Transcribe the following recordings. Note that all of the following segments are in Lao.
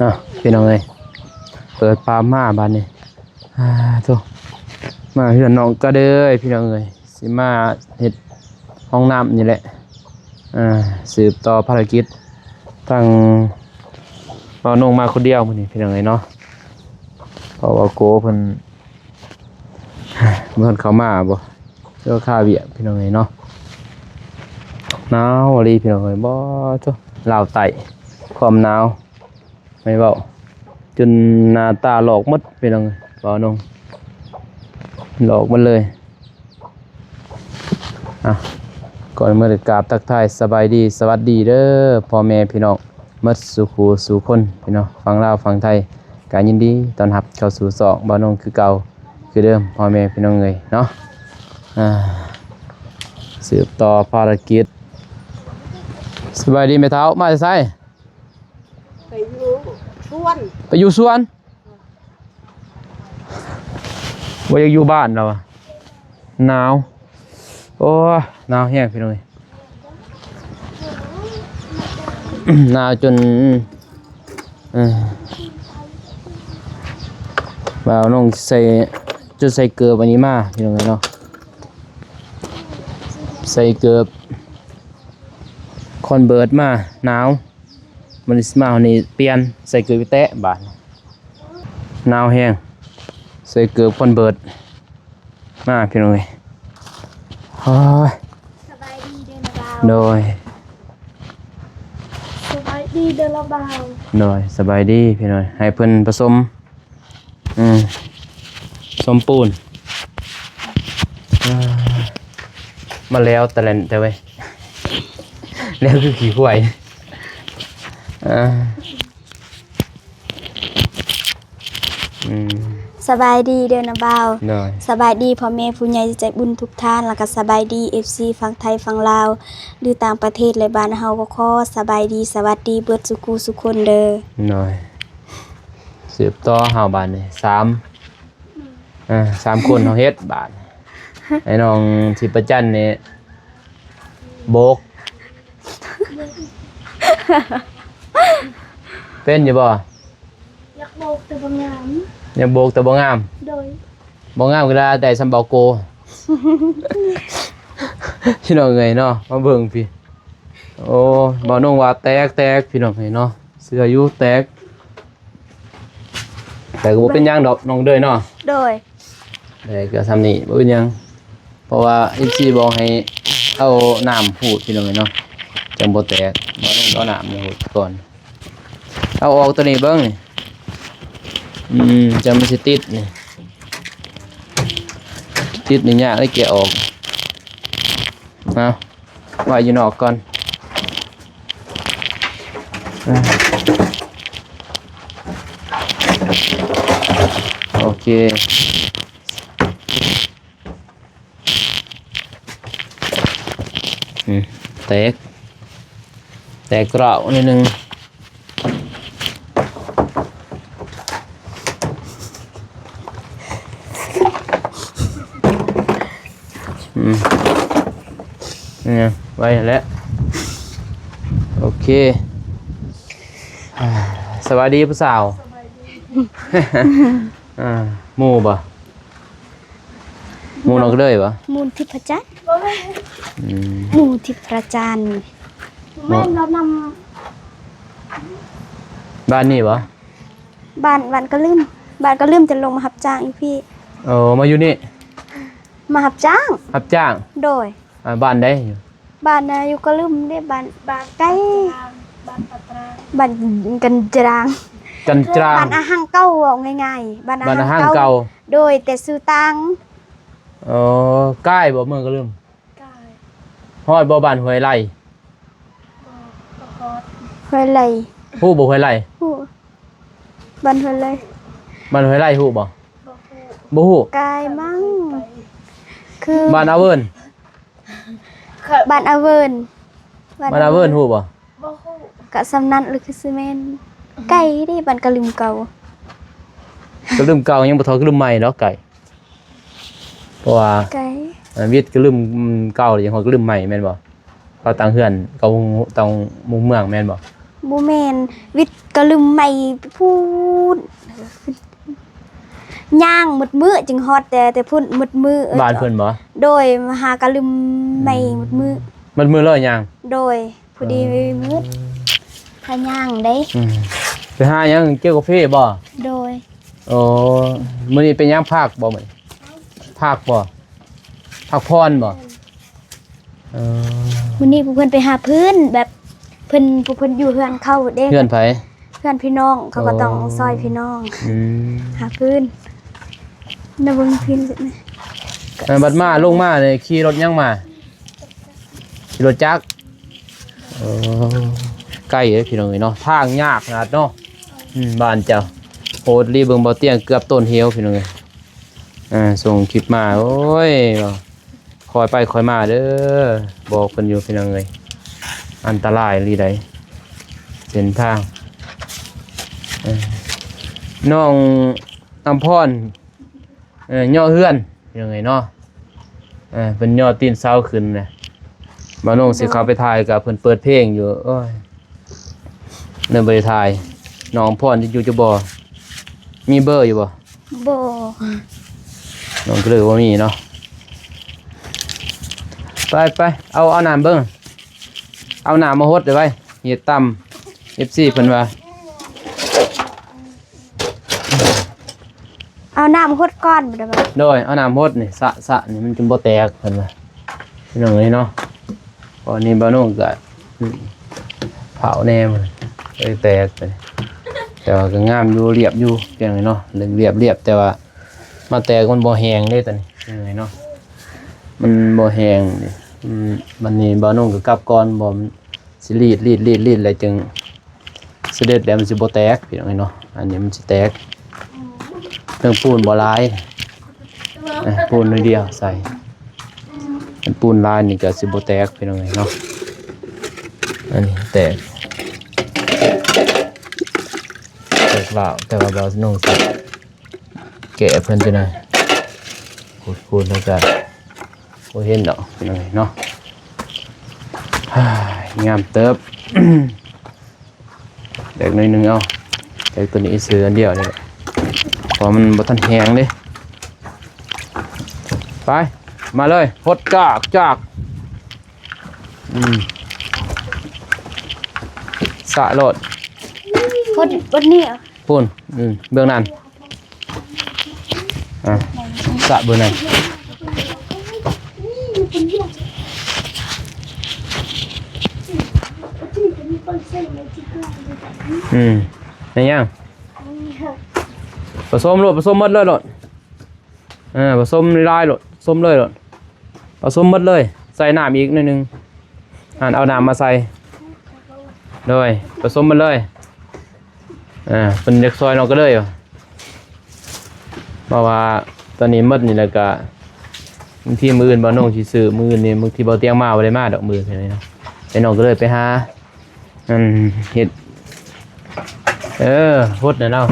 ເນາະ ພີ່ນ້ອງເອີຍ ເປີດພາບມາບາດນີ້ ອາ ໂທ້ ມາເຮືອນນ້ອງກະເດີຍ ພີ່ນ້ອງເອີຍ ຊິມາເຮັດຫ້ອງນ້ຳນີ້ແຫຼະ ອາ ສືບຕໍ່ພາລະກິດ ທາງບ່າວນົງມາຄົນດຽວມື້ນີ້ ພີ່ນ້ອງເອີຍເນາະ ເພາະວ່າໂກເພິ່ນ ບໍ່ທັນເຂົ້າມາບໍ່ ເຈົ້າຄາວຽກ ພີ່ນ້ອງເອີຍເນາະ ໜາວອີ່ຫຼີ ພີ່ນ້ອງເອີຍ ບໍ່ໂທ້ ລາວໃຕ້ ຄວາມໜາວ ໃຫ້ເວົ້າ ຈົນໜ້າຕາຫຼອກໝົດ ພີ່ນ້ອງເອີຍ ບ່າວນົງ ຫຼອກໝົດເລີຍ ອ່ະ ກ່ອນອື່ນກາບທັກທາຍສະບາຍດີ ສະຫວັດດີເດີ ພໍ່ແມ່ພີ່ນ້ອງໝົດສູ່ຄູ່ສູ່ຄົນ ພີ່ນ້ອງຝັ່ງລາວຝັ່ງໄທ ກະຍິນດີຕ້ອນຮັບເຂົ້າສູ່ຊ່ອງບ່າວນົງຄືເກົ່າ ຄືເດີມ ພໍ່ແມ່ພີ່ນ້ອງເອີຍເນາະ ອາ ສືບຕໍ່ພາລະກິດ ສະບາຍດີແມ່ເຖົ້າ ມາແຕ່ໃສ? ໄປຢູ່ສວນ ໄປຢູ່ສວນ ບໍ່ຢາກຢູ່ບ້ານແລ້ວຫວາ ໜາວ ໂອ້ຍ ໜາວແຮງພີ່ນ້ອງເອີຍ ໜາວຈົນ ເອີ ບ່າວນົງໃສ່ ຈົນໃສ່ເກີບອັນນີ້ມາ ພີ່ນ້ອງເອີຍເນາະ ໃສ່ເກີບຄອນເບີດມາ ໜາວ ມື້ນີ້ຊິມາຮອດນີ້ປ່ຽນ ໃສ່ເກີບແຕະບາດ ໜາວແຮງ ໃສ່ເກີບຄອນເບີດ ມາພີ່ນ້ອງເອີຍ ໂອ້ຍ ສະບາຍດີເດີນ້າບ່າວ ໂດຍ ສະບາຍດີເດີນ້າບ່າວ ໂດຍ ສະບາຍດີພີ່ນ້ອງ ໃຫ້ເພິ່ນປະສົມ ອືມ ສົມປູນ ເອີ ມາແລ້ວຕະແລນແທ້ເວີຍ ແລ້ວຄືຂີ້ຄວາຍ ເອີ. ອືມ ສະບາຍດີເດີນ້າບ່າວ ໂດຍ ສະບາຍດີພໍ່ແມ່ຜູ້ໃຫຍ່ໃຈບຸນທຸກທ່ານ ແລ້ວກະສະບາຍດີເອັຟຊີຝັ່ງໄທຝັ່ງລາວ ຫຼືຕ່າງປະເທດ ແລະບ້ານເຮົາ ກໍຂໍສະບາຍດີສະຫວັດດີເບິດສູ່ຄູ່ສູ່ຄົນເດີ ໂດຍ ສືບຕໍ່ເຮົາບາດນີ້ ສາມ ເອີ ສາມຄົນເຮົາເຮັດບາດ ໄອ້ນ້ອງທິບປະຈັນນີ້ໂບກ ເປັນຢູ່ບໍ່? ຢາກໂບກແຕ່ບໍ່ງາມ ຢາກໂບກແຕ່ບໍ່ງາມ ໂດຍ ບໍ່ງາມກໍໄດ້ ໄດ້ສ່ຳເບົາໂກ ພີ່ນ້ອງເອີຍເນາະ ມາເບິ່ງພີ້ ໂອ້ ບ່າວນົງວ່າແຕກ ແຕກ ພີ່ນ້ອງເອີຍເນາະ ເຊື່ອຢູ່ແຕກ ແຕ່ກໍບໍ່ເປັນຫຍັງດອກນ້ອງເດີຍເນາະ ໂດຍ ແຕ່ກໍສ່ຳນີ້ບໍ່ເປັນຫຍັງ ເພາະວ່າເອັຟຊີບອກໃຫ້ເອົານ້ຳຫູດ ພີ່ນ້ອງເອີຍເນາະ ຈັ່ງບໍ່ແຕກ ບໍ່ຕ້ອງເອົານ້ຳຫູດກ່ອນ ເອົາອອກຕົວນີ້ເບິ່ງນີ້ ອືມ ຈັ່ງມັນຊິຕິດນີ້ ຕິດນີ້ຍາກເລີຍແກະອອກ ເອົາ ໄວ້ຢູ່ນອກກ່ອນ ໂອເຄ ອືມ ແຕກ ແຕກກະລາວໜ້ອຍໜຶ່ງ. ອືມ ນີ້ໄວ້ຫັ້ນແຫຼະ ໂອເຄ ອ່າ ສະບາຍດີຜູ້ສາວ ສະບາຍດີ ອ່າ ໝູ່ບໍ່? ໝູ່ນ້ອງເລີຍບໍ່? ໝູ່ທິບພະຈັນ ອືມ ໝູ່ທິບພະຈັນ ແມ່ນລາວນຳ ບ້ານນີ້ບໍ່? ບ້ານ ບ້ານກະລຶມ ບ້ານກະລຶມ ຈະລົງມາຮັບຈ້າງຢູ່ພີ້ ເອີ ມາຢູ່ນີ້ ມາຮັບຈ້າງ ຮັບຈ້າງ ໂດຍ ອ່າ ບ້ານໃດ? ບ້ານນະ ຢູ່ກະລຶມເດ້ ບ້ານ ບ້ານໄກ ບ້ານກັນຈະລາງ ກັນຈະລາງ ບ້ານອາຫັງເກົ່າ ເວົ້າງ່າຍໆ ບ້ານອາຫັງເກົ່າ ໂດຍ ແຕ່ຊື່ຕ່າງ ເອີ ໃກ້ບໍ່ ເມືອງກະລຶມ? ໃກ້ ຮອດບໍ່ ບ້ານຫ້ວຍໄລ່? ບໍ່ ບໍ່ຮອດ ຫ້ວຍໄລ່ ຮູ້ບໍ່ຫ້ວຍໄລ່? ຮູ້ ບ້ານຫ້ວຍໄລ່ ບ້ານຫ້ວຍໄລ່ຮູ້ບໍ່? ບໍ່ຮູ້ ບໍ່ຮູ້ ໄກມັ້ງ ຄື ບ້ານອາເວີນ ບ້ານອາເວີນ ບ້ານອາເວີນຮູ້ບໍ່? ບໍ່ຮູ້ ກະສ່ຳນັ້ນ ຫຼືຄືຊິແມ່ນ ໄກເດ້ ບ້ານກະລຶມເກົ່າ ກະລຶມເກົ່າຍັງບໍ່ເທົ່າກະລຶມໃໝ່ດອກ ໄກ ເພາະວ່າ ໄກ ອ່າ ວິດກະລຶມເກົ່າ ຍັງຮອດກະລຶມໃໝ່ແມ່ນບໍ່? ເຂົາຕັ້ງເຮືອນ ເຂົາຕັ້ງມຸງເມືອງແມ່ນບໍ່? ບໍ່ແມ່ນ ວິດກະລຶມໃໝ່ພຸ້ນ ຍ່າງໝົດມື້ຈຶ່ງຮອດ ແຕ່ ແຕ່ພຸ້ນໝົດມື້. ບ້ານເພິ່ນບໍ່? ໂດຍ ມາຫາກະລຶມໃໝ່ໝົດມື້. ໝົດມື້ເລີຍຍ່າງ? ໂດຍ ພໍດີ ເອີ ມືດ ພາຍ່າງເດ້. ອືມ ໄປຫາຫຍັງ? ກ່ຽວກາເຟບໍ່? ໂດຍ. ໂອ້ ມື້ນີ້ເປັນຫຍັງ ພັກບໍ່ມື້ນີ້? ພັກບໍ່? ພັກຜ່ອນບໍ່? ເອີ ມື້ນີ້ພວກເພິ່ນໄປຫາພື້ນ ແບບເພິ່ນ ພວກເພິ່ນຢູ່ເຮືອນເຂົາເດ້. ເຮືອນໃຜ? ເຮືອນພີ່ນ້ອງ ເຂົາກໍຕ້ອງ ໂອ້ ຊ່ອຍພີ່ນ້ອງ. ອືມ ຫາພື້ນ ນະເບິ່ງພື້ນ. ເອີ ບັດມາ ລົງມານີ້ຂີ່ລົດຫຍັງມາ? ຂີ່ລົດຈັກ. ເອີ ໄກເດ້ພີ່ນ້ອງເອີຍເນາະ ທາງຍາກຂະໜາດເນາະ. ອືມ ບ້ານເຈົ້າໂຫດອີ່ຫຼີ ເບິ່ງບໍ່ຕຽງເກືອບຕົ້ນເຫວພີ່ນ້ອງເອີຍ. ອ່າ ສົ່ງຄລິບມາ ໂອ້ຍ ຄ່ອຍໄປຄ່ອຍມາເດີ ບອກເພິ່ນຢູ່ພີ່ນ້ອງເອີຍ ອັນຕະລາຍອີ່ຫຼີໃດເສັ້ນທາງ. ເອີ ນ້ອງອຳພອນ ເອີ ຍໍ້ເຮືອນ ພີ່ນ້ອງເອີຍເນາະ. ເອີ ເພິ່ນຍໍ້ຕີນເສົາຂຶ້ນນະ ບ່າວນົງຊິເຂົ້າໄປຖ່າຍ ກະເພິ່ນເປີດເພງຢູ່ ໂອ້ຍ ເລີຍບໍ່ໄດ້ຖ່າຍ. ນ້ອງອຳພອນຢູ່ ຢູ່ບໍ່? ມີເບີຢູ່ບໍ່? ບໍ່ ນ້ອງກໍເລີຍບໍ່ມີເນາະ. ໄປໆ ເອົາ ເອົານ້ຳເບິ່ງ ເອົານ້ຳມາຫົດໄວ້ ເຮັດຕຳ ເອັບຊີເພິ່ນວ່າ. ເອົານ້ຳຫົດກ່ອນບໍ່ໄດ້ບໍ່? ໂດຍ ເອົານ້ຳຫົດນີ້ ສະ ສະນີ້ມັນຈຶ່ງບໍ່ແຕກ ເພິ່ນວ່າ ພີ່ນ້ອງເອີຍເນາະ. ເພາະນີ້ບ່າວນົງກະ ອືມ ເຜົາແດ່ ມັນເລີຍແຕກໄປ. ແຕ່ວ່າກໍງາມຢູ່ ລຽບຢູ່ ພຽງນີ້ເນາະ ລຽບ ລຽບ ແຕ່ວ່າມາແຕກມັນບໍ່ແຫ້ງເດ້ ຕອນນີ້ ພຽງນີ້ເນາະ ມັນບໍ່ແຫ້ງ. ອືມ ບັດນີ້ບ່າວນົງກໍກັບກ່ອນ ບໍ່ ຊິລີດ ລີດ ລີດ ລີດ ແລ້ວຈຶ່ງສະເດັດ ແລ້ວມັນຊິບໍ່ແຕກ ພີ່ນ້ອງເອີຍເນາະ. ອັນນີ້ມັນຊິແຕກ ເຖິງປູນບໍ່ຫຼາຍ ເອີ ປູນໜ້ອຍດຽວໃສ່ ຄັນປູນຫຼາຍນີ້ກໍຊິບໍ່ແຕກ ພີ່ນ້ອງເອີຍເນາະ. ອັນນີ້ແຕກ ແຕກລາວ ແຕ່ວ່າບ່າວນົງຊິ ແກະເພິ່ນຈັ່ງໃດ ຂູດໆ ແລ້ວກະບໍ່ເຫັນດອກ ພີ່ນ້ອງເອີຍເນາະ. ງາມເຕີບ ແຕກໜ້ອຍໜຶ່ງ. ເອົາ ແຕກໂຕນີ້ຊື່ອັນດຽວນີ້ແຫຼະ ເພາະມັນບໍ່ທັນແຫ້ງເດ້. ໄປ ມາເລີຍ ຫົດຈາກ ຈາກ ອືມ ສະໂລດ ຫົດ ຫົດນີ້ ພຸ້ນ ອືມ ເບື້ອງນັ້ນ ອ່າ ສະເບິ່ງນັ້ນ. ອືມ ແມ່ນຫຍັງ? ປະສົມໂລດ ປະສົມໝົດເລີຍໂລດ. ເອີ ປະສົມຫຼາຍໆໂລດ ສົມເລີຍໂລດ ປະສົມໝົດເລີຍ ໃສ່ນ້ຳອີກໜ້ອຍໜຶ່ງ. ຫັ້ນ ເອົານ້ຳມາໃສ່ ໂດຍ ປະສົມໝົດເລີຍ. ອ່າ ເພິ່ນຢາກຊ່ອຍນ້ອງກະເລີຍວ່າ ເພາະວ່າຕອນນີ້ໝົດນີ້ແລ້ວກະ ບາງທີມື້ອື່ນບ່າວນົງຊິຊື້ ມື້ອື່ນນີ້ບາງທີບ່າວຕຽງມາບໍ່ໄດ້ມາດອກ ມື້ອື່ນເນາະ ໃຫ້ນ້ອງກະເລີຍໄປຫາ ອັນເຮັດ ເອີ ຫົດແນ່ເນາະ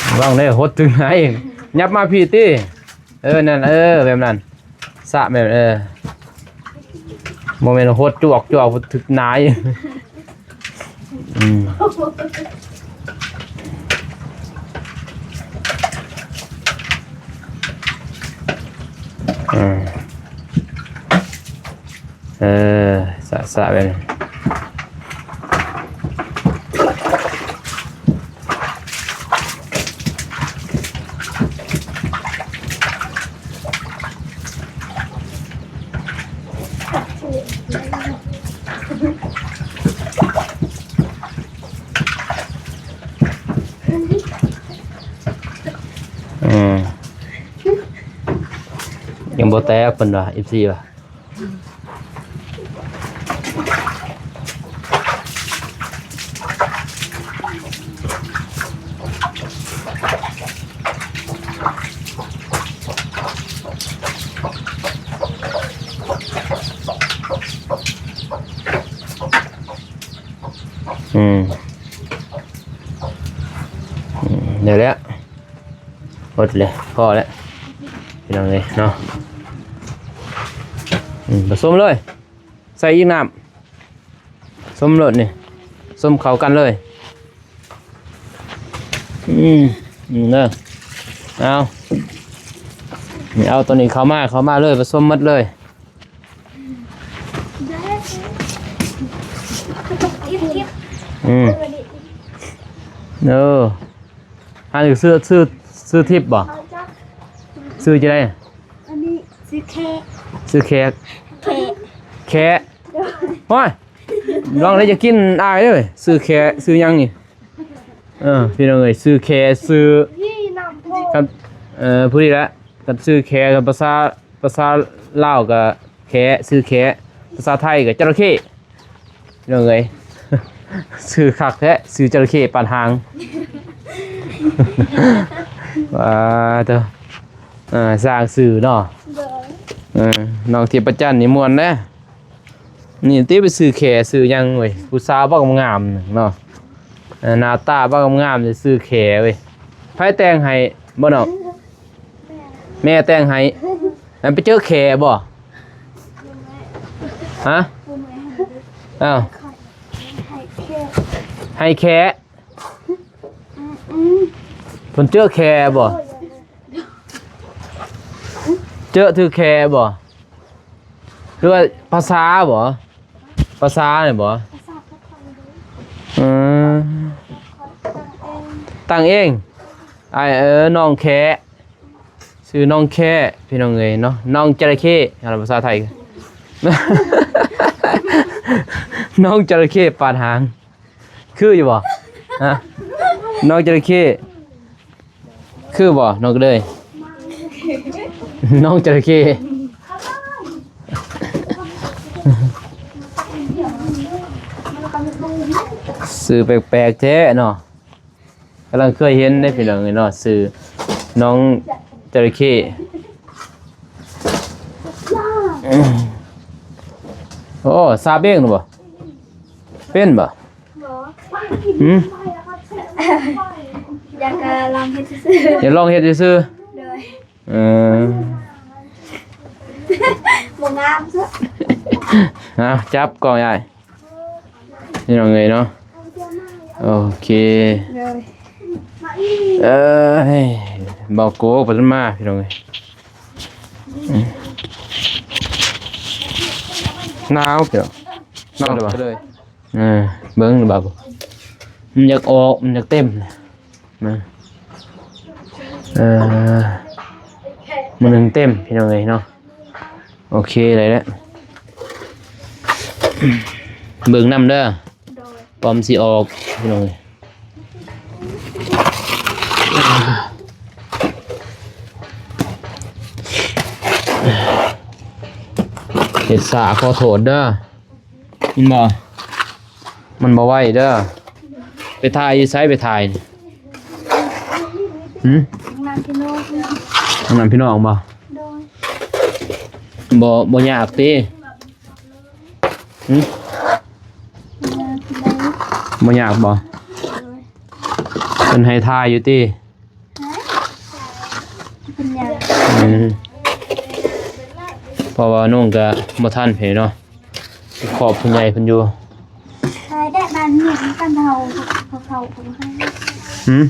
ລະວັງເດີ ຫົດຖືກໜ້າເອງ ຫຍັບມາພີ້ຕິ. ເອີ ນັ້ນ ເອີ ແບບນັ້ນ ສະແບບ ເອີ ບໍ່ແມ່ນຫົດຈວກໆ ຖືກໜ້າອີກ. ອືມ ເອີ ເອີ ສະ ສະແບບນີ້. ອືມ ຍັງບໍ່ແຕກເພິ່ນວ່າ ເອັບຊີວ່າ. ອືມ ອືມ ໄດ້ແລ້ວ ໝົດແລ້ວ ພໍແລ້ວ ພີ່ນ້ອງເອີຍເນາະ. ອືມ ປະສົມເລີຍ ໃສ່ອີກນ້ຳ ສົມໂລດນີ້ ສົມເຂົ້າກັນເລີຍ. ອືມ ອືມ ເດີ ເອົາ ນີ້ ເອົາຕົວນີ້ເຂົ້າມາ ເຂົ້າມາເລີຍ ປະສົມໝົດເລີຍ. ອືມ ເອີ ອັນນີ້ຊື່ ຊື່ ຊື່ທິບບໍ່? ຊື່ຈັ່ງໃດ? ອັນນີ້ຊື່ແຂກ ຊື່ແຂກ ແຂກ ໂອ້ຍ ລອງໄດ້ຈະກິນອ້າຍເອີຍ. ຊື່ແຂກ ຊື່ຫຍັງນີ້? ເອີ ພີ່ນ້ອງເອີຍ ຊື່ແຂກ ຊື່ ຄັນ ເອີ ຜູ້ນີ້ລະ ຄັນຊື່ແຂກ ຄັນພາສາ ພາສາລາວກໍແຂກ ຊື່ແຂກ ພາສາໄທກໍຈະລະເຂ້ ພີ່ນ້ອງເອີຍ ຊື່ຄັກແທ້ ຊື່ຈະລະເຂ້ປາດຫາງ. ວ້າ ເຕີ ເອີ ສ້າງຊື່ເນາະ. ໂດຍ ເອີ ນ້ອງທິບປະຈັນນີ້ມ່ວນແດ່. ນີ້ຕິ ໄປຊື້ແຂຊື້ຫຍັງເວີຍ ຜູ້ສາວບັກງາມເນາະ ເອີ ໜ້າຕາບັກງາມ ໄປຊື້ແຂເວີຍ. ໃຜແຕ່ງໃຫ້ບໍ່ນ້ອງ? ແມ່ແຕ່ງໃຫ້. ອັນໄປເຈີແຂບໍ່? ຮະ? ອ້າວ ໃຫ້ແຂ ເພິ່ນເຈີແຂບໍ່? ເຈີຖືກແຂບໍ່? ຫຼືວ່າພາສາບໍ່? ພາສານີ້ບໍ່? ເອີ ຕັ້ງເອງ ອ້າຍ ເອີ ນ້ອງແຂ ຊື່ນ້ອງແຂ ພີ່ນ້ອງເອີຍເນາະ ນ້ອງຈະລະເຂ້ ພາສາໄທ ນ້ອງຈະລະເຂ້ປາດຫາງ. ຄືຢູ່ບໍ່? ຮະ? ນ້ອງຈະລະເຂ້ ຄືບໍ່ນ້ອງກະເດີຍ? ນ້ອງຈະລະເຂ້ ຊື່ແປກໆແທ້ເນາະ. ກຳລັງເຄີຍເຫັນເດ້ພີ່ນ້ອງເອີຍເນາະ ຊື່ນ້ອງຈະລະເຂ້. ໂອ້ ສາບເອງນະບໍ່? ເປັນບໍ່? ບໍ່. ຫືມ? ຢາກ ອາ ລອງເຮັດຊື່ໆ. ຢາກລອງເຮັດຊື່ໆ. ໂດຍ. ເອີ ບໍ່ງາມຊະ. ເອົາ ຈັບກ້ອງໃຫຍ່ ພີ່ນ້ອງເອີຍເນາະ. ໂອເຄ ເອີ ເອີ ເບົາໂກກປະທັນມາ ພີ່ນ້ອງເອີຍ. ໜາວ ພີ່ນ້ອງ ໜາວເລີຍ ເອີ ເບິ່ງບາດ ມັນຢາກອອກ ມັນຢາກເຕັມນະ ເອີ ມື້ໜຶ່ງເຕັມ ພີ່ນ້ອງເອີຍເນາະ. ໂອເຄ ໄດ້ແລ້ວ ເບິ່ງນຳເດີ ໂດຍ ປ້ອມຊິອອກ ພີ່ນ້ອງເອີຍ. ເຮັດຊ້າ ຂໍໂທດເດີ ເຫັນບໍ່? ມັນບໍ່ໄວເດີ. ໄປຖ່າຍຢູ່ໃສ? ໄປຖ່າຍນີ້ ຫືມ? ຫ້ອງນ້ຳພີ່ນ້ອງ ຫ້ອງນ້ຳພີ່ນ້ອງບໍ່? ໂດຍ. ບໍ່ ບໍ່ຍາກຕິ? ຫືມ? ບໍ່ຍາກໃດ໋. ບໍ່ຍາກບໍ່? ໂດຍ. ເພິ່ນໃຫ້ຖ່າຍຢູ່ຕິ? ເພິ່ນຢາກ ອືມ ເພາະວ່ານ້ອງກະບໍ່ທັນເພເນາະ ຂອບຜູ້ໃຫຍ່ເພິ່ນຢູ່. ຂາຍໄດ້ບ້ານເມຍນຳກັນເຮົາ ເຂົາ ເຂົາ ເຂົາໃຫ້. ຫືມ?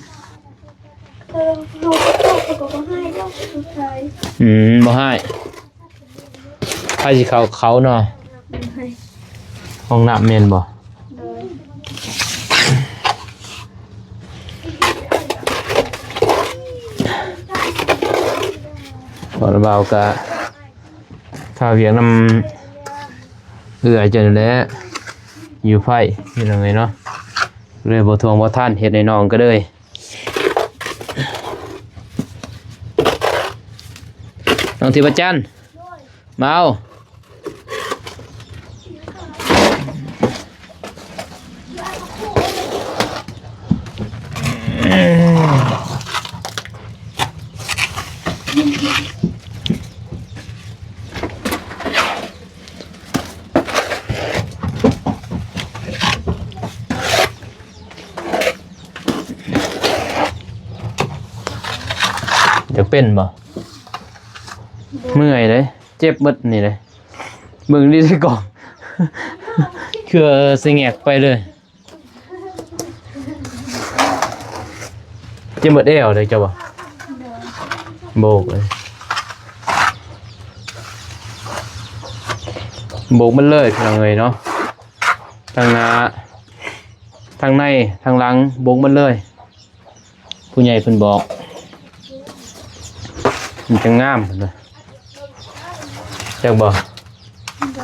ເອີ ລູກເຂົາກະບໍ່ໃຫ້ດອກ ຂາຍ. ອືມ ບໍ່ໃຫ້. ໃຜຊິເຂົ້າ ເຂົາເນາະ. ໂດຍ. ຫ້ອງນ້ຳແມ່ນບໍ່? ໂດຍ. ບ່າວກະຄ່າວຽກນຳເອື້ອຍເຈົ້ານີ້ແຫຼະ ຢູ່ໃຜ ພີ່ນ້ອງເອີຍເນາະ ເລີຍບໍ່ທວງບໍ່ທັນ ເຮັດໃຫ້ນ້ອງກະເລີຍ. ນ້ອງທິບປະຈັນ ມາເອົາ ຢາກເປັນບໍ່? ເມື່ອຍເດ້ ເຈັບໝົດນີ້ເດ້. ເບິ່ງນີ້ໃສ່ກ້ອງ ເຄືອຊິແງກໄປເລີຍ. ຈົນເບິດແອວເດ້ເຈົ້າບໍ່? ໂບກເລີຍ ໂບກມັນເລີຍພີ່ນ້ອງເອີຍເນາະ ທັງໜ້າ ທັງໃນ ທັງຫຼັງ ໂບກມັນເລີຍ. ຜູ້ໃຫຍ່ເພິ່ນບອກ ມັນຈະງາມເພິ່ນວ່າ ຈັກບໍ່? ໂດຍ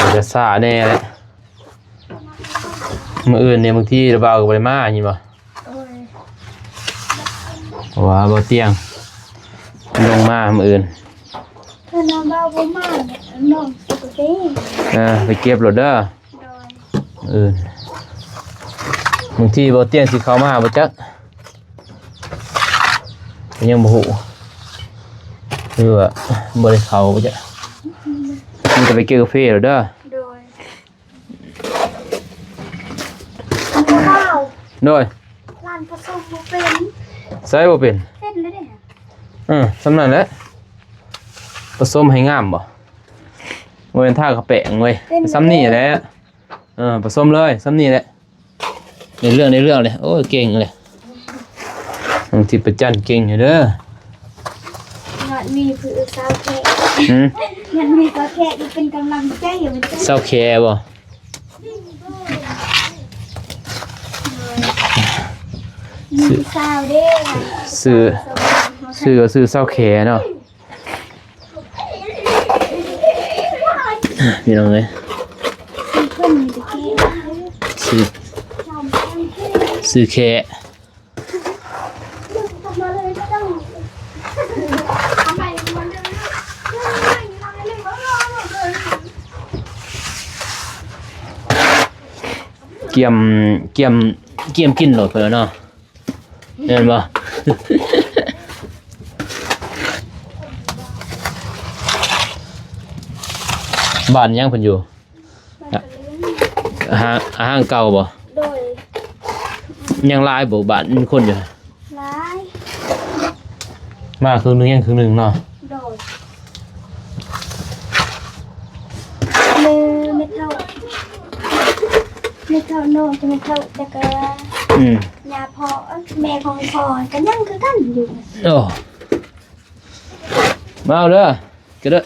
ມັນຈະຊ້າແດ່ແຫຼະ ມື້ອື່ນນີ້ບາງທີລະບ່າວກໍບໍ່ໄດ້ມາ ຍິນບໍ່? ໂດຍ ເພາະວ່າບໍ່ຕຽງລົງມາມື້ອື່ນ ຖ້ານ້ອງບ່າວບໍ່ມາ ນ້ອງຊິໄປເກັບ ເອີ ໄປເກັບໂລດເດີ. ໂດຍ ເອີ ບາງທີບໍ່ຕຽງຊິເຂົ້າມາບໍ່ຈັກ ກໍຍັງບໍ່ຮູ້ ຄືວ່າບໍ່ໄດ້ເຂົ້າບໍ່ຈັກ ມີແຕ່ໄປເກັບກາເຟໂລດເດີ. ໂດຍ ໂດຍ ຮ້ານປະສົມບໍ່ເປັນ ໃສ່ບໍ່ເປັນ ເປັນແລ້ວເດ້ ເອີ ສ່ຳນັ້ນແຫຼະ ປະສົມໃຫ້ງາມບໍ່? ບໍ່ແມ່ນທາກະແປງເວີຍ ເປັນ ສ່ຳນີ້ແຫຼະ. ເອີ ປະສົມເລີຍ ສ່ຳນີ້ແຫຼະ ໃນເລື່ອງ ໃນເລື່ອງເລີຍ ໂອ້ຍ ເກັ່ງເລີຍ ນ້ອງທິດປະຈັນເກັ່ງຢູ່ເດີ ຍອດມີຜູ້ຊາວແຄ ຫືມ ຍອດມີຊາວແຄອີກເປັນກຳລັງໃຈຢູ່ ຊາວແຄບໍ່? ມີຜູ້ຊາວເດ້ ຊື່ ຊື່ ຊື່ຊາວແຄເນາະ. ພີ່ນ້ອງເອີຍ ຊື່ ຊື່ແຄ ກຽມ ກຽມ ກຽມກິນໂລດເພິ່ນວ່າເນາະ. ແມ່ນບໍ່? ບ້ານຫຍັງເພິ່ນຢູ່? ບ້ານກະເລີຍ ຫ້າງ ຫ້າງເກົ່າບໍ່? ໂດຍ ຍັງຫຼາຍບໍ່? ບ້ານມີຄົນຢູ່ ຫຼາຍ ມາເຄິ່ງໜຶ່ງ ຍັງເຄິ່ງໜຶ່ງເນາະ. ໂດຍ ແມ່ ແມ່ເຖົ້າ ແມ່ເຖົ້ານ້ອງ ແມ່ເຖົ້າ ແລ້ວກະ ອືມ ຍ່າພໍ່ ເອີ ແມ່ຂອງພໍ່ກະຍັງຄືກັນຢູ່. ໂອ້ ມາເອົາເດີ ກະເດີ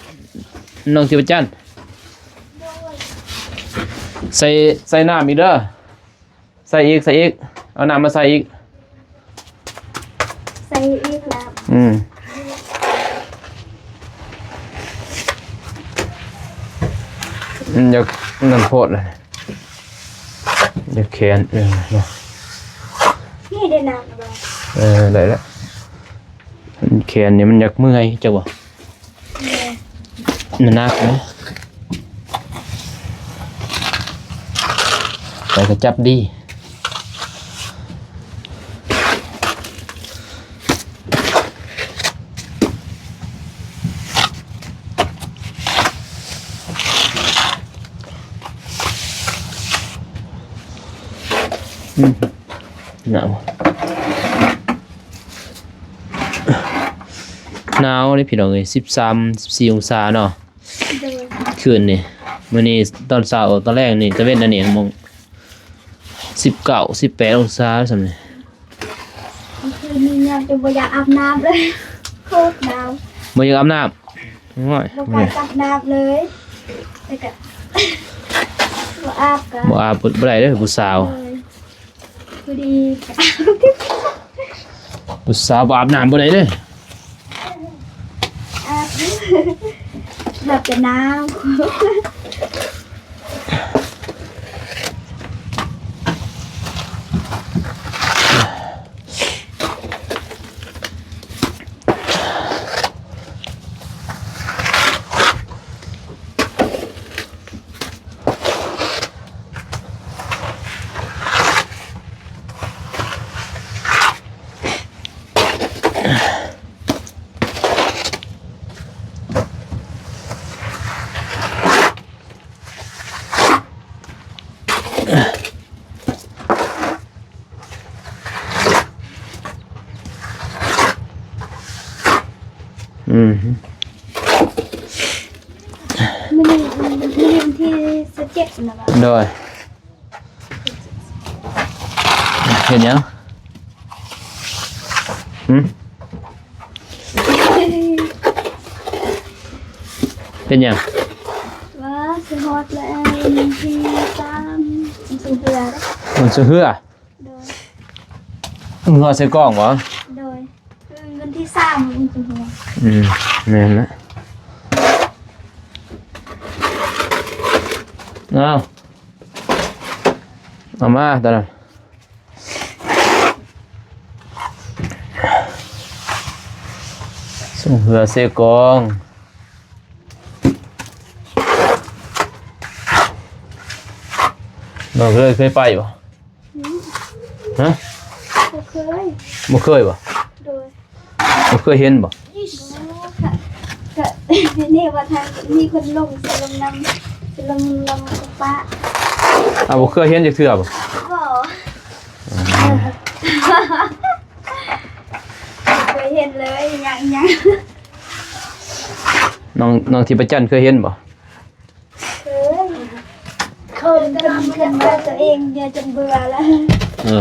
ນ້ອງທິບປະຈັນ ໃສ່ ໃສ່ນ້ຳອີກເດີ. ໃສ່ອີກ ໃສ່ອີກ ເອົານ້ຳມາໃສ່ອີກ ໃສ່ອີກແລ້ວ ອືມ ມັນຢາກນັ້ນໂພດ ຢາກແຂນ ເອີ ນີ້ໄດ້ນ້ຳແລ້ວບໍ່? ເອີ ໄດ້ແລ້ວ ແຂນນີ້ມັນຢາກເມື່ອຍ ເຈົ້າບໍ່? ມັນໜັກນະ ແຕ່ກະຈັບດີ ອືມ ໜາວ ໜາວເດ້ພີ່ນ້ອງເອີຍ ສິບສາມ ສິບສີ່ອົງສາເນາະ. ໂດຍ ຄືນນີ້ ມື້ນີ້ຕອນເຊົ້າ ຕອນແລງນີ້ ຕາເວັນອັນນີ້ ໂມງສິບເກົ້າ ສິບແປດອົງສາສ່ຳນີ້ ຄືນນີ້ຍັງຈະບໍ່ຢາກອາບນ້ຳເລີຍ ໂຄດໜາວ ບໍ່ຢາກອາບນ້ຳ ໂອ້ຍ ບໍ່ກ້າຈັບນ້ຳເລີຍ ແລ້ວກະ ບໍ່ອາບກະ ບໍ່ອາບບໍ່ໄດ້ເດີຜູ້ສາວ ໂດຍ ພໍດີ ຜູ້ສາວບໍ່ອາບນ້ຳບໍ່ໄດ້ເດ້ ອາບ ອາບແຕ່ນ້ຳ. ອືມ ມື້ນີ້ ມື້ນີ້ວັນທີສິບເຈັດນະ ໂດຍ ເຮັດຫຍັງ? ຫຶ? ເປັນຫຍັງ? ວ່າຊິຮອດແລ້ວ ວັນທີສາມ ມັນຊິເຮືອເດ້ ມັນຊິເຮືອ. ໂດຍ ເຮືອໃສ່ກອງບໍ່? ໂດຍ ວັນທີສາມມັນຊິເຮືອ. ອືມ ແມ່ນລະ. ເອົາ ເອົາມາຕອນນັ້ນ ສົ່ງເຮືອໃສ່ກອງ. ນ້ອງເຄີຍ ເຄີຍໄປບໍ່? ຫືມ? ຮະ? ບໍ່ເຄີຍ. ບໍ່ເຄີຍບໍ່? ໂດຍ ບໍ່ເຄີຍເຫັນບໍ່? ໂອ້ ກະ ກະ ນີ້ວ່າທາງ ມີຄົນລົງ ຊິລົງນຳ ຊິລົງນຳປະ. ອາ ບໍ່ເຄີຍເຫັນຈັກເທື່ອບໍ່? ບໍ່. ອືມ ບໍ່ເຄີຍເຫັນເລີຍ ອີຫຍັງ ອີຫຍັງ. ນ້ອງ ນ້ອງທິບປະຈັນເຄີຍເຫັນບໍ່? ເຄີຍ ເຄີຍ ເຄີຍມາຕົວເອງ ເບິ່ງຈົນເບື່ອແລ້ວ. ເອີ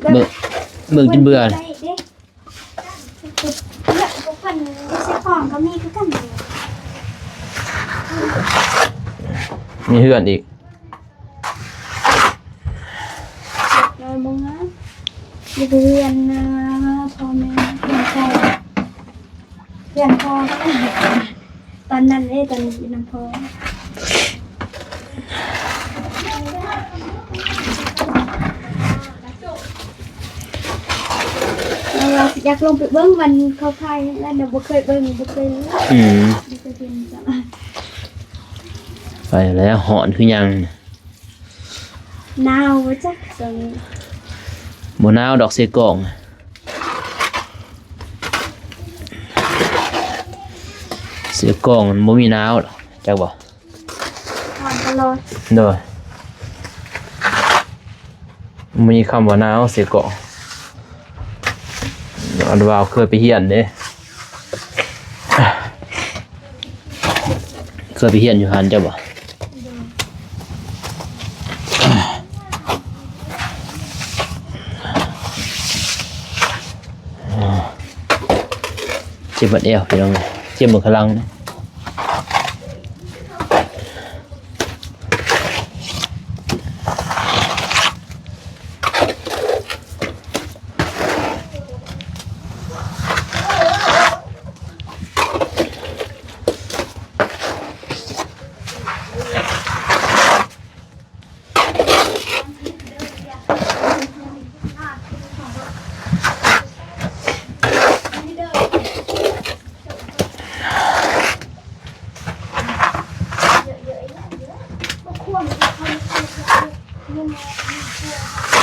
ເບິ່ງ ເບິ່ງຈົນເບື່ອ. ເບິ່ງເດ້ ເບິ່ງເພິ່ນໃສ່ກອງກໍມີຄືກັນ. ມີເຮືອນອີກ. ນອນບໍ່ງາມ ຢູ່ເຮືອນ ພໍ່ແມ່ ເຮືອນພໍ່ ເຮືອນພໍ່ ຕອນນັ້ນເດ້ ຕອນຢູ່ນຳພໍ່ ເຮົາວ່າຊິຢາກລົງໄປເບິ່ງວັນເຂົາຂາຍ ແລ້ວບໍ່ເຄີຍເບິ່ງ ບໍ່ເຄີຍ ອືມ ບໍ່ເຄີຍເຫັນ. ໄປແລ້ວ ຮ້ອນຄືຫຍັງ? ໜາວບໍ່ຈັກຊ່ວງນີ້. ບໍ່ໜາວດອກ ເຊກອງ ເຊກອງມັນບໍ່ມີໜາວດອກ ຈັກບໍ່? ຮ້ອນຕະຫຼອດ. ໂດຍ ມີຄຳວ່າໜາວ ເຊກອງ. ອັນວ່າເຄີຍໄປຮຽນເດ້ ເຄີຍໄປຮຽນຢູ່ຫັ້ນເຈົ້າບໍ່? ເຈັບບັດແອວ ພີ່ນ້ອງ ເຈັບເບິ່ງຂ້າງຫຼັງ.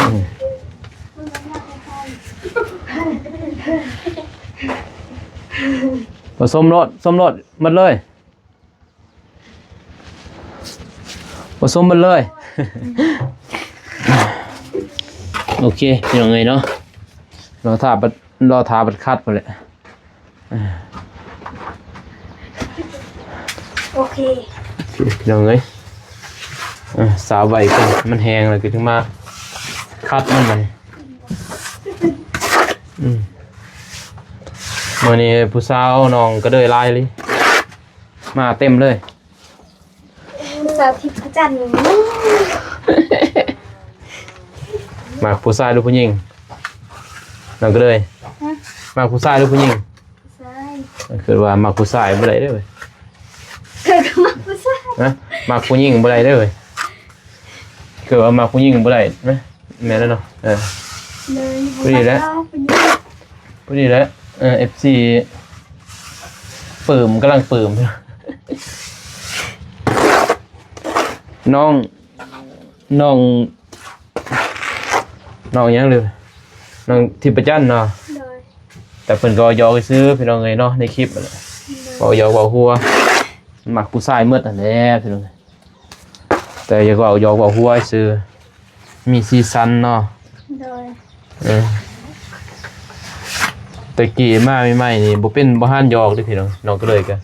ອືມ ປະສົມໂລດ ສົມໂລດ ໝົດເລີຍ. ປະສົມເບິດເລີຍ. ໂອເຄ ພີ່ນ້ອງເອີຍເນາະ ລໍຖ້າບັດ ລໍຖ້າບັດຄັດພຸ້ນແຫຼະ. ໂອເຄ ໂອເຄ ພີ່ນ້ອງເອີຍ ເອີ ສາວໄວ້ກ່ອນ ມັນແຫ້ງແລ້ວກໍຈຶ່ງມາຄັດມັນບັດນີ້. ອືມ ມື້ນີ້ຜູ້ສາວນ້ອງກະເດີຍຫຼາຍອີ່ຫຼີ. ມາເຕັມເລີຍ ສາວທິບພະຈັນ. ມັກຜູ້ຊາຍຫຼືຜູ້ຍິງ? ນ້ອງກະເດີຍ ຮະ? ມັກຜູ້ຊາຍຫຼືຜູ້ຍິງ? ຜູ້ຊາຍ. ຄືວ່າມັກຜູ້ຊາຍບໍ່ໄດ້ເດີ້ເວີຍ. ຄືກໍມັກຜູ້ຊາຍ. ຮະ? ມັກຜູ້ຍິງບໍ່ໄດ້ເດີ້ເວີຍ. ຄືວ່າມັກຜູ້ຍິງບໍ່ໄດ້ນະ. ແມ່ນແລ້ວເນາະ ເອີ ເລີຍ ພໍດີແຫຼະ ຜູ້ຍິງ ພໍດີແຫຼະ ເອີ ເອັຟຊີ ປຶ້ມ ກຳລັງປຶ້ມ ນ້ອງ ນ້ອງ ນ້ອງຫຍັງເລີຍ ນ້ອງທິບປະຈັນເນາະ. ໂດຍ ແຕ່ເພິ່ນກໍຫຍອກຊື່ພີ່ນ້ອງເອີຍເນາະ ໃນຄລິບນັ້ນແຫຼະ ໂດຍ ເວົ້າຫຍອກເວົ້າຫົວ ມັກຜູ້ຊາຍໝົດຫັ້ນແຫຼະພີ່ນ້ອງ. ແຕ່ຢາກເວົ້າຫຍອກເວົ້າຫົວຊື່ ມີສີສັນເນາະ. ໂດຍ ເອີ ແຕ່ກີ້ມາໃໝ່ໆນີ້ບໍ່ເປັນ ບໍ່ຫັນຫຍອກເດ້ພີ່ນ້ອງ ນ້ອງກະເດີຍກະ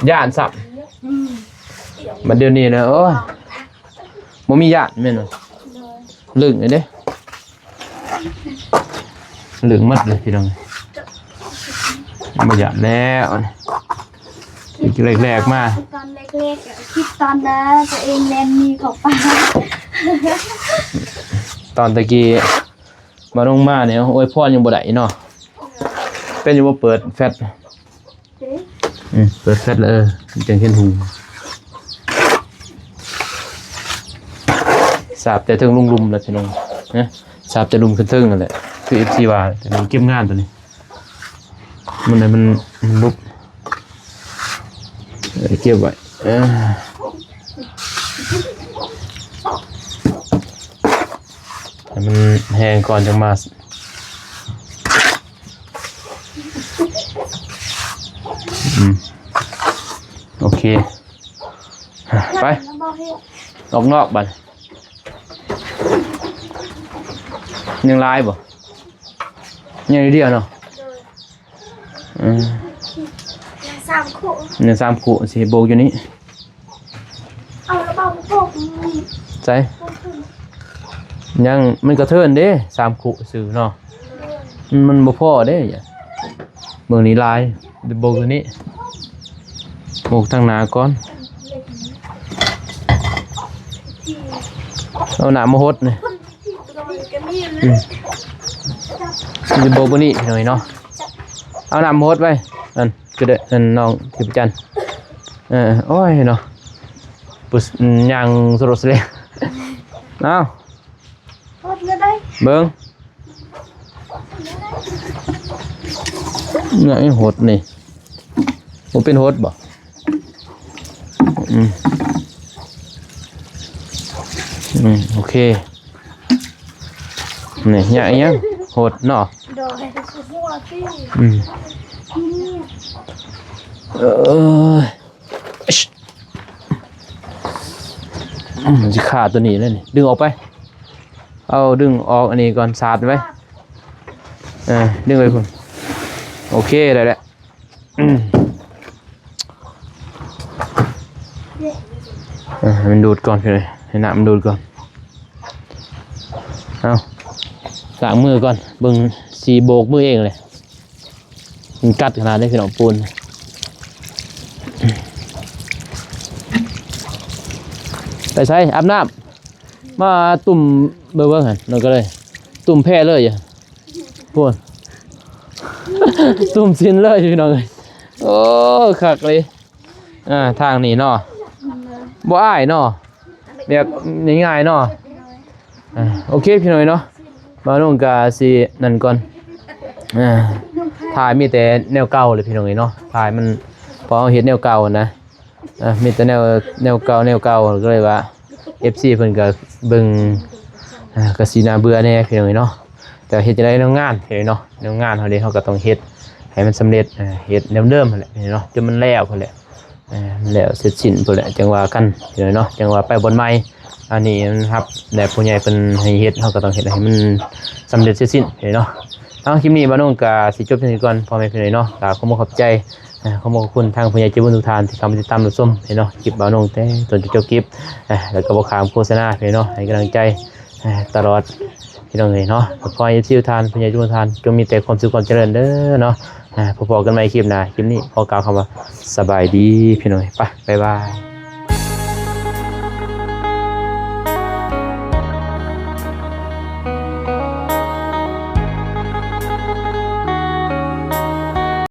ຢ້ານຊ້ຳ. ອືມ ບັດດຽວນີ້ນະ ໂອ້ຍ ບໍ່ມີຢ້ານແມ່ນບໍ່? ໂດຍ ລຶ້ງເດ້. ເລິກໝົດເລີຍພີ່ນ້ອງ ບໍ່ຢາກແລ້ວ. ແລກໆມາ ຕອນແລກໆ ຄລິບຕອນນະ ຕົວເອງແລ່ນໜີເຂົ້າປ່າ. ຕອນຕະກີ້ມາລົງມານີ້ ອວຍພອນຍັງບໍ່ໄດ້ເນາະ. ເປັນຢູ່ບໍ່ ເປີດແຟລດ? ເອີ ອືມ ເປີດແຟລດແລ້ວ ເອີ ມັນຈັ່ງເຫັນຫຸ່ງ. ສາບແຕ່ເທິງລົງລຸ່ມແຫຼະພີ່ນ້ອງ ນະ ສາບແຕ່ລຸ່ມຂຶ້ນເທິງນັ້ນແຫຼະ ຄືເອັຟຊີວ່າ. ແຕ່ມັນເກັບງານຕົວນີ້ ມັນ ມັນ ມັນລຸກ ເອີ ເກັບໄວ້ ເອີ ໃຫ້ມັນແຫ້ງກ່ອນຈັ່ງມາ. ອືມ ໂອເຄ ໄປ ອອກນອກບັດ. ຍັງຫຼາຍບໍ່? ຍັງດຽວເນາະ. ໂດຍ ອືມ ຍັງສາມຄູ່ ຍັງສາມຄູ່ ຊິໂບກຢູ່ນີ້. ເອົາລະເບົາໂບກນີ້ ໃສ? ຍັງ ມັນກະເທີນເດ້ ສາມຄູ່ຊື່ເນາະ. ໂດຍ ມັນ ມັນບໍ່ພໍເດ້. ເບິ່ງນີ້ຫຼາຍ ໂບກຢູ່ນີ້ ໂບກທາງໜ້າກ່ອນ. ເອົານ້ຳມາຫົດນີ້. ອືມ ຊິໂບກບໍ່ນີ້ໜ້ອຍເນາະ. ເອົານ້ຳມາຫົດໄວ້ ອັນ ກະໄດ້ ອັນ ນ້ອງທິບຈັນ. ເອີ ໂອ້ຍເນາະ ປຸ ຍ່າງສະຫຼົດສະແຫຼງ. ເອົາ ຫົດແລ້ວໄດ໋ ເບິ່ງ ນີ້ຫົດນີ້ ບໍ່ເປັນຫົດບໍ່? ອືມ ອືມ ໂອເຄ. ນີ້ຍາກອີ່ຫຍັງ ຫົດເນາະ. ໂດຍ ຫົວຕິ ອືມ ເອີຍ ອືມ ມັນຊິຄາຕົວນີ້ແລ້ວນີ້ ດຶງອອກໄປ. ເອົາດຶງອອກອັນນີ້ກ່ອນ ສາດໄວ້ ເອີ ດຶງໄວ້ພຸ້ນ. ໂອເຄ ໄດ້ແລ້ວ. ອືມ ເອີ ໃຫ້ມັນດູດກ່ອນ ໃຫ້ນ້ຳມັນດູດກ່ອນ. ເອົາ ລ້າງມືກ່ອນ ເບິ່ງຊິໂບກມືເອງເລີຍ. ມັນກັດຂະໜາດໃດພີ່ນ້ອງ ປູນ. ໄປໃສ? ອາບນ້ຳ. ມາຕຸ່ມເບິ່ງຫັ້ນ ນ້ອງກະເລີຍ ຕຸ່ມແພເລີຍ ພຸ້ນ ຕຸ່ມຊິນເລີຍພີ່ນ້ອງເອີຍ. ໂອ້ ຄັກເລີຍ. ອ່າ ທາງນີ້ເນາະ ບໍ່ອາຍເນາະ ແບບງ່າຍໆເນາະ. ອ່າ ໂອເຄພີ່ນ້ອງເນາະ ບ່າວນົງກະຊິນັ້ນກ່ອນ. ອ່າ ຖ່າຍມີແຕ່ແນວເກົ່າເລີຍພີ່ນ້ອງເອີຍເນາະ ຖ່າຍມັນ ເພາະເຮົາເຮັດແນວເກົ່ານະ. ອ່າ ມີແຕ່ແນວ ແນວເກົ່າ ແນວເກົ່າ ກະເລີຍວ່າ ເອັຟຊີເພິ່ນກະເບິ່ງ ອ່າ ກະຊິໜ້າເບື່ອແດ່ພີ່ນ້ອງເອີຍເນາະ. ແຕ່ເຮັດຈັ່ງໃດ ແນວງານເນາະ ແນວງານເຮົາເດ ເຮົາກະຕ້ອງເຮັດໃຫ້ມັນສຳເລັດ ເຮັດແນວເດີມຫັ້ນແຫຼະເນາະ ຈົນມັນແລ້ວພຸ້ນແຫຼະ ແລ້ວເສັດສິ້ນພຸ້ນແຫຼະ ຈັ່ງວ່າກັນເນາະ ຈັ່ງວ່າໄປບ່ອນໃໝ່. ອັນນີ້ມັນຮັບແລ້ວ ຜູ້ໃຫຍ່ເພິ່ນໃຫ້ເຮັດ ເຮົາກະຕ້ອງເຮັດໃຫ້ມັນສຳເລັດເສັດສິ້ນເນາະ. ເອົາ ຄລິບນີ້ບ່າວນົງກະຊິຈົບເທົ່ານີ້ກ່ອນ ພໍ່ແມ່ພີ່ນ້ອງເນາະ. ກະຂໍຂອບໃຈ ອ່າ ຂອບຄຸນທາງຜູ້ໃຫຍ່ໃຈບຸນທຸກທ່ານທີ່ເຂົ້າມາຕິດຕາມຮັບຊົມເນາະ ຄລິບບ່າວນົງແຕ່ຕົ້ນຈົນຈົບຄລິບ ແລ້ວກະບໍ່ຂ້າມໂຄສະນາເນາະ ໃຫ້ກຳລັງໃຈ ອ່າ ຕະຫຼອດພີ່ນ້ອງເອີຍເນາະ. ຂໍໃຫ້ເອັຟຊີທຸກທ່ານ ຜູ້ໃຫຍ່ທຸກທ່ານ ຈົ່ງມີແຕ່ຄວາມສຸກຄວາມຈະເລີນເດີເນາະ. ອ່າ ພໍ້ກັນໃໝ່ຄລິບໜ້າ ຄລິບນີ້ຂໍກ່າວຄຳວ່າສະບາຍດີພີ່ນ້ອງເອີຍ ໄປ ບາຍບາຍ.